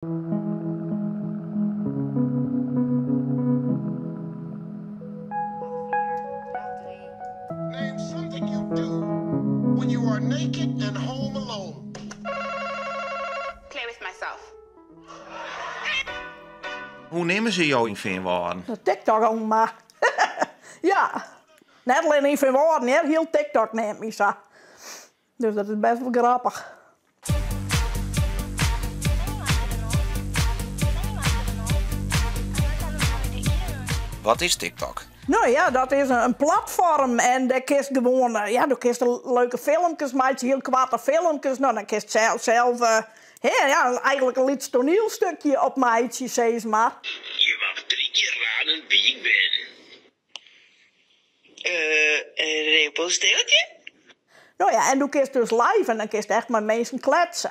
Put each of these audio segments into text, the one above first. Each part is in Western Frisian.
Name something you do when you are naked and home alone. Play with myself. Hoe neame se jo yn Feanwâlden? De TikTok oma. Ja, net allinne yn Feanwâlden hear, hiel TikTok neamt my sa. Dus dat is best wol grappich. Wat is TikTok? No ja, dat is in platfoarm en dêr kinst gewoan, ja, do kinst leuke filmkes meitsje, hiel koarte filmkes. No, dan kinst sels, sels hè, ja, eigentlik in lyts toanielstukje opmeitsje, sis mar. Je mag drie keer raden wie ik ben. Eh, een repelsteeltje? No ja, en do kinst dus live en dan kinst echt mei minsken kletse.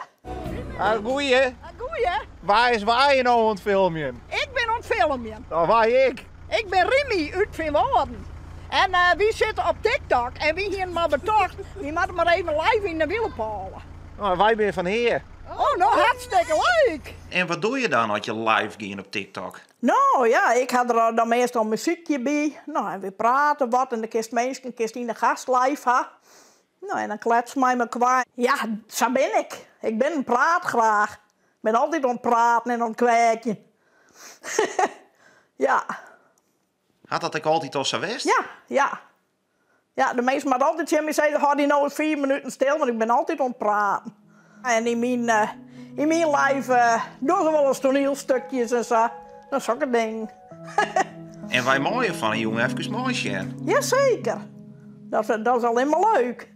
Ah, goeie. Goeie. Wa is wa hjir no oan it filmjen? Ik bin oan it filmjen. No, wa ik? Ik bin Rimy út Feanwâlden. En wy sitte op TikTok en wy hiene mar betocht, wy moatte mar even live yn de Wielepôle. No, wy binne fan hjir. Oh, no hartstikke leuk! En wat doe je dan as je live gean op TikTok? No ja, ik ha der dan meastal in muzykje by. No, en wy prate wat en dan kinst minsken kinst yn de gast live ha. No, en dan klets mei mekoar. Ja, sa bin ik. Ik bin in praatgraach. Ik bin altyd oan it praten en oan it kwêkjen. Ja. Hat dat ek altyd al sa west? Ja, ja. Ja, de minsken moatte altyd tsjin my sizze, hâld dy no ris fiif minuten stil, want ik bin altyd oan it praten. En yn myn, yn myn live dogge se wolris toanielstukjes en sa. No, sokke dingen. En wy meie fan 'e jûn efkes meisjen. Jaseker. Dat, dat is allinne mar leuk.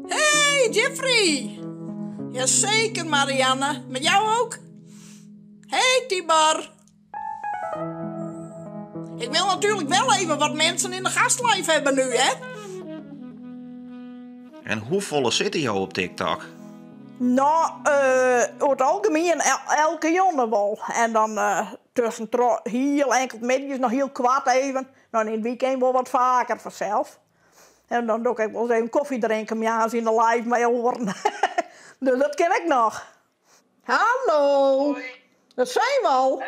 Hey Jeffrey! Jazeker Marianne, met jou ook? Hey Tibor! Ik wil natuurlijk wel even wat mensen in de gastlive hebben nu, hè? En hoefolle sitte jo op TikTok? No, oer it algemien elke jûn wol. En dan tuskentroch hiel inkeld middeis noch hiel koart even. No, en yn it wykein wol wat faker fansels. En dan doch ik ek wolris even kofje drinken moarns yn de live mei oaren. Dus dat kin ek noch. Hallo! Dat zijn we al.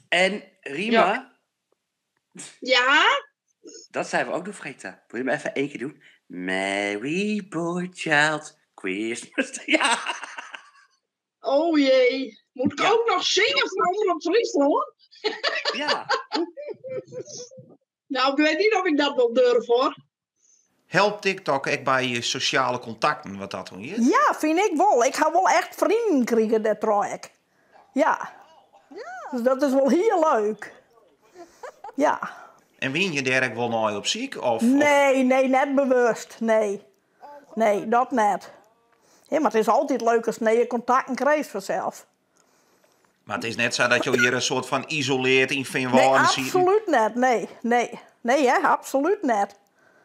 En Rima? Ja? Dat zijn we ook nog vergeten. Wil je hem even één keer doen? Merry boy child Christmas. Ja. Oh jee. Moet ik Ja. ook nog zingen voor Omrop Fryslân? Ja. Nou, ik weet niet of ik dat wel durf hoor. Helpt TikTok ek by je sosjale kontakten wat dat oangiet? Ja, fyn ik wol. Ik ha wol echt freonen krigen dêrtroch ek. Ja. Dus dat is wol hiel leuk. Ja. En wiene je dêr ek wol nei op syk? Of, of? Nee, nee, net bewust. Nee. Nee, dat net. Ja, mar it is altyd leuk ast nije kontakten krijst fansels. Mar it is net sa dat jo hjir in soart fan isoleard yn Nee, Feanwâlden sieten? absolút net. Nee, nee. Nee, hè, absolút net.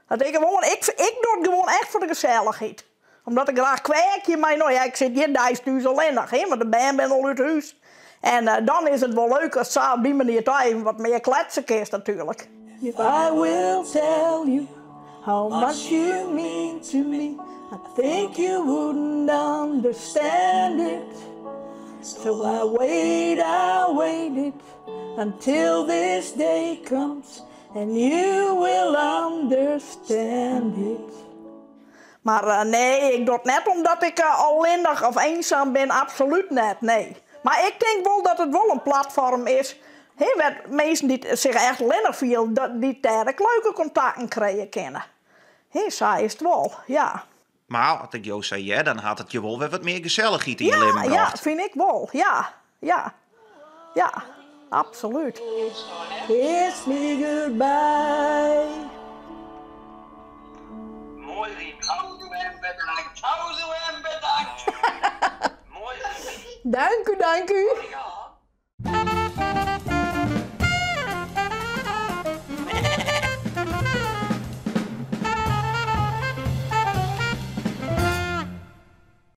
Dat ik gewoan, ik, ik doch it gewoan echt foar de gesellichheid. Omdat ik graach kwêkje mei, no ja, ik sit hjir deis thús allinnich, hè, want de bern binne al út hús. En dan is it wol leuk ast sa op dy manier toch even wat mear kletse kinst natuerlik. If I will tell you how much you mean to me, I think you wouldn't understand it. So I wait, I wait it until this day comes and you will understand it. Mar nee, ik doch it net omdat ik allinnich of eenzaam bin, absolút net, nee. Mar ik tink wol dat it wol in platfoarm is, hè, wêr't minsken dy't sich echt allinnich fiele, dy't dêr ek leuke kontakten krije kinne. Hè, sa is it wol, ja. Mar as ik jo sa hear, dan hat it je wol wer wat mear gesellichheid yn je Ja, libben ja, brocht. fyn ik wol, ja, ja, ja, absolút. Kiss me goodbye. Mooi Riem. Houdoe en bedankt. Houdoe en bedankt. Mooi Riem. Dank u, dank u.